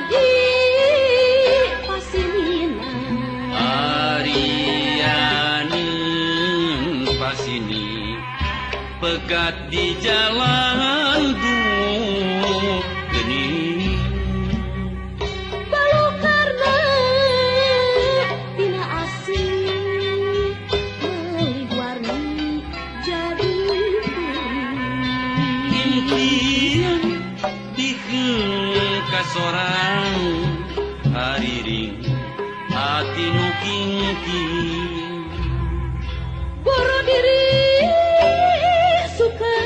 janji pasinina. Arianeun pasini pegat di jalan duh geuning. Balukarna tina asih meuli warni jadi kuring. Impian pikeun ka sorang hariring hati nu kingking. Boro diri suka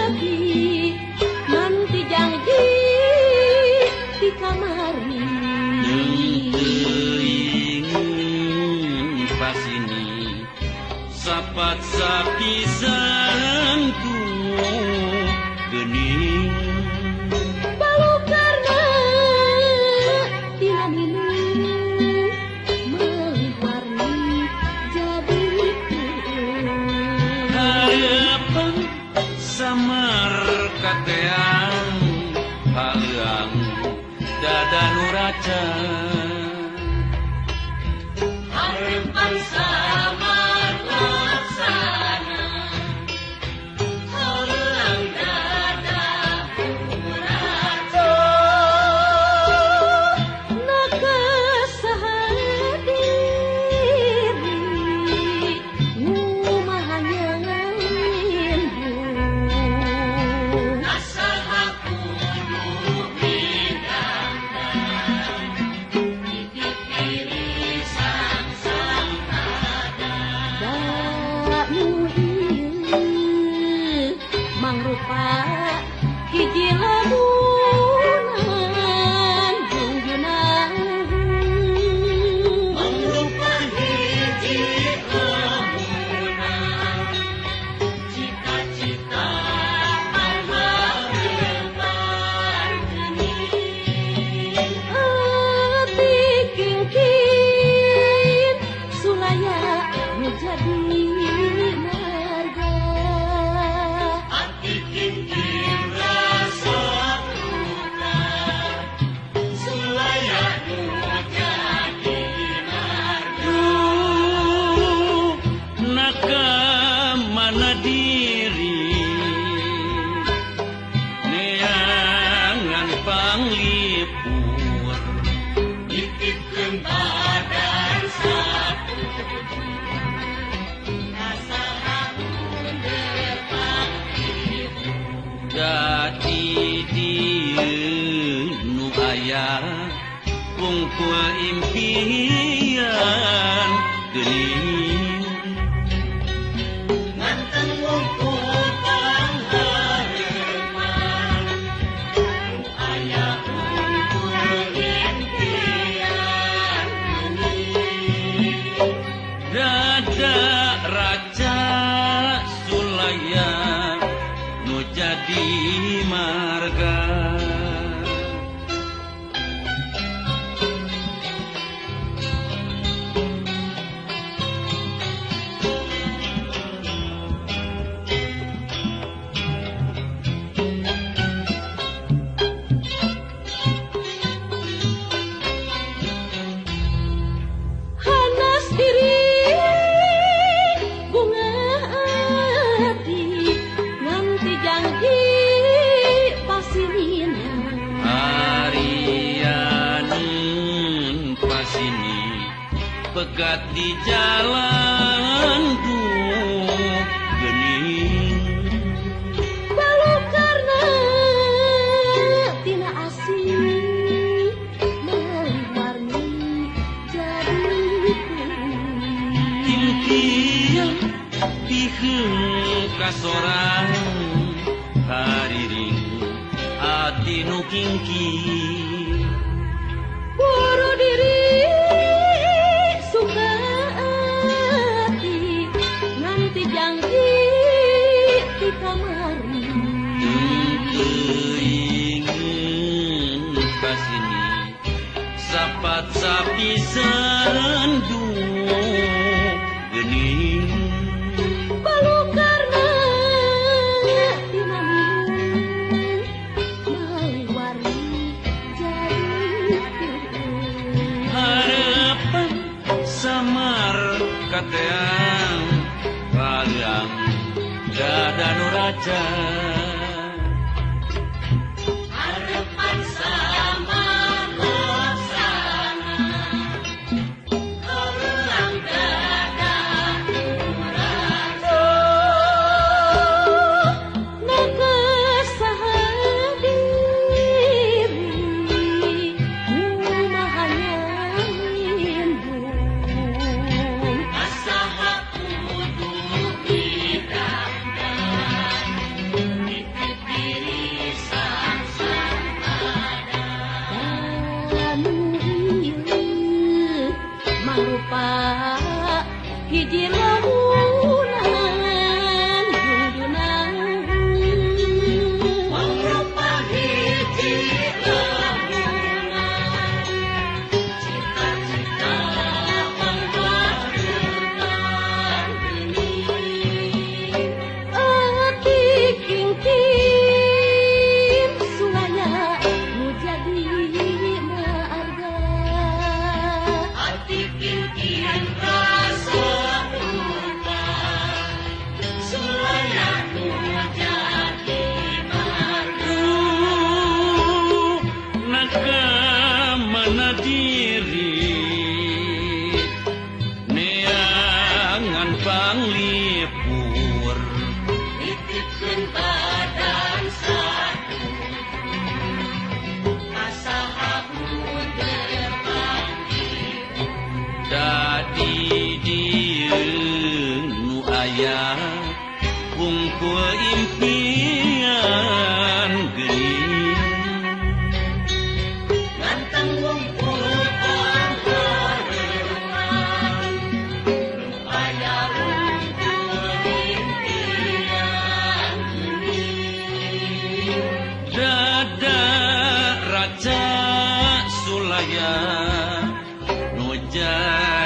ati nanti janji di kamarni. Teuingeun pasini sapat sapisan ku geuning. Balukarna tina ninu meuli warni jadi kuring. Harapan samar kateang haleuang dada nu raca. Harapan samar laksana haleuang dada nu raca. Nakasaha diri ngumaha nyeungeun. Nasaha kudu midangdang titip diri sang-sang ada. Da nu ieu mangrupa hiji lamunan jungjunan. Mangrupa hiji lamunan cita-cita pangharepan geuning. Ati kingkin sulaya nu jadi marga. Ati kingkin rasa duka sulaya nu jadi marga. Duh, naka mana diri neangan panglipur. Nitipkeun badan satuju nasaha mundur panglipur. Dadi dieu nu aya wungkul impian geuning. Nganten wungkul pangharepan nu aya wungkul impian geuning. Dada raca sulaya nu jadi marga. Hanas diri bunga ati nganti janji pasinina. Arianeun pasini pegat di jalan duh geuning. Balukarna tina asih meuli warni jadi kuring. Impian pikeun ka sorang hariring ati nu kingking. Boro diri suka ati nganti janji di kamari. Teuingeun pasini sapat sapisan duh geuning. Balukarna tina ninu meuli warni jadi Kateang Kaliang dada nu raja Harapan sama laksana Kaliang dada nu raja Nakasaha diri kumaha nyindung Kasaha kudu didangdan Nitip diri sang-sang ada Anu ieu mangrupa hiji lamunan jungjunan Mangrupa hiji lamunan Cita-cita pangbarengan geuning Ati kingkin sulaya nu jadi marga Ati kingkin rasa duka Sulaya nu jadi marga Naga mana diri neangan panglipur Nitipkeun badan satuhu Kasaha mundur panggih Dadi dieu nu aya wungkul impian geuning Ganteng wungkul pangharepan Nu aya wungkul impian geuning Dada raja sulaya nu jadi